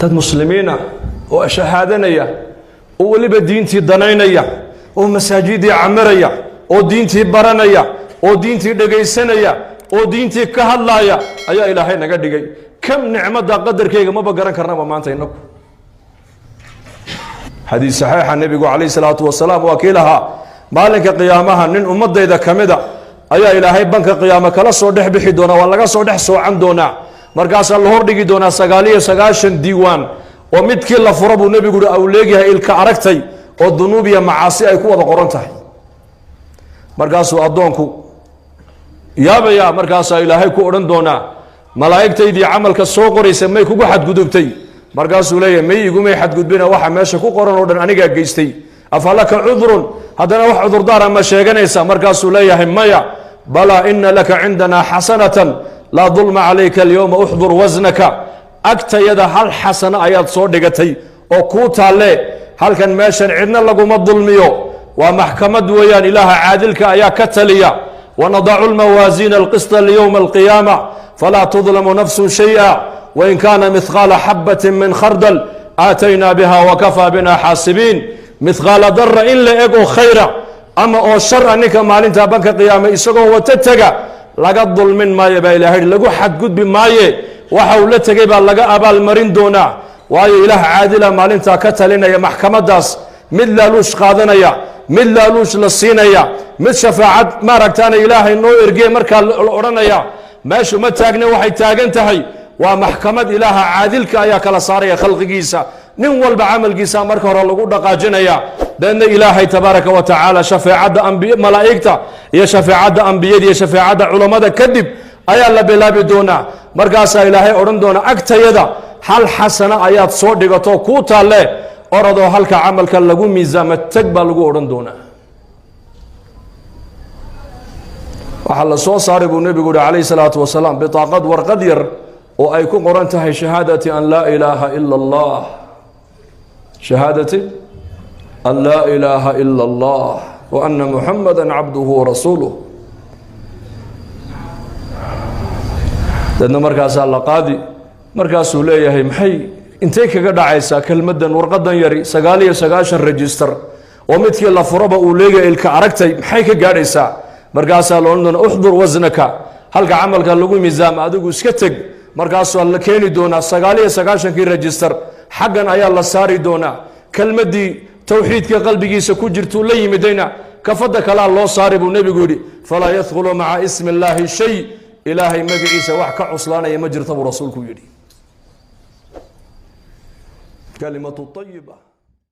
Dad muslimiina oo shahaadanaya, oo weliba diintii danaynaya, oo masaajidii camiraya, oo diintii baranaya, oo diintii dhegaysanaya, oo diintii ka hadlaaya ayaa Ilaahay naga dhigay. Kam nicmadda qadarkeyga maba garan karnaba maanta inagu. Xadiis saxiixa nebigu calayhi salaatu wasalaam waa kii lahaa: maalinka qiyaamaha nin ummadayda ka mida ayaa Ilaahay banka qiyaamo kala soo dhex bixi doonaa, waa laga soo dhex soocan doonaa. Markaasaa la hordhigi doonaa 99 diiwaan, oo midkii la furo buu nebigu uhi au leegyahay ilka aragtay, oo dunuub iyo macaasi ay ku wada qoran tahay. Markaasuu addoonku yaabaya. Markaasaa Ilaahay ku odhan doonaa: "Malaa'igtaydii camalka soo qoraysa may kugu xadgudubtay?" Markaasuu leeyahay: "May, igumay xadgudbina, waxa meesha ku qoran oo dhan anigaa geystay." "أفلك عذر?" Haddana wax cudurdaara ma sheeganaysa? Markaasuu leeyahay: "Maya." "بلى، إن لك عندنا حسنة، لا ظلم عليك اليوم، احضر وزنك." Agtayada hal xasano ayaad soo dhigatay oo kuu taalle halkan. Meeshan cidna laguma dulmiyo, waa maxkamad weeyaan, Ilaaha caadilka ayaa ka taliya. ونضع الموازين القسط ليوم القيامة فلا تظلم نفس شيئا وإن كان مثقال حبة من خردل آتينا بها وكفى بنا حاسبين. مثقال ذرة in la eg oo khayra ama oo shar a, ninka maalintaa banka qiyaame isagoo wata tega, laga dulmin maayo baa Ilahay, lagu xadgudbi maaye. Waxa uu la tegay baa laga abaalmarin doonaa, waayo Ilaah caadila maalintaa ka talinaya maxkamadaas. Mid laaluush qaadanaya, mid laaluush la siinaya, mid shafaacad maaragtaana Ilaahay noo ergee markaa la odhanaya, meeshu ma taagne. Waxay taagan tahay waa maxkamad, Ilaaha caadilka ayaa kala saaraya khalqigiisa. Nin walba camalkiisa marka hore lagu dhaqaajinaya, deedna Ilaahay tabaaraka wa tacaala shafeecadda ambiy malaa'igta iyo shafeecadda ambiyada iyo shafeecadda culammada kadib ayaa la bilaabi doonaa. Markaasaa Ilaahay odhan doonaa: "Agtayada hal xasano ayaad soo dhigato kuu taalle, orodoo halka camalka lagu miisaamo teg," baa lagu odhan doonaa. Waxaa la soo saaray buu nebigu uhi calayhi salaatu wasalaam bitaaqad, warqad yar oo ay ku qoran tahay شهادة أن لا إله إلا الله، شهادة أن لا إله إلا الله وأن محمدا عبده ورسوله. Deedna markaasaa la qaadi. Markaasuu leeyahay: "Maxay intay kaga dhacaysaa kelmaddan, warqadan yari, 99 register oo midkii la furaba uu leegaya ilka aragtay, maxay ka gaadhaysaa?" Markaasaa la odhan doona: "احضر وزنك, halka camalka lagu miisaama adigu iska teg." Markaasuu la keeni doonaa 99-kii register, xaggan ayaa la saari doonaa. Kelmaddii towxiidka qalbigiisa ku jirtuu la yimidayna kafadda kalaa loo saari buu nebigu yidhi. فلا يثقل مع اسم الله شيء. Ilaahay magaciisa wax ka cuslaanaya ma jirta buu rasuulku yidhi. كلمة طيبة.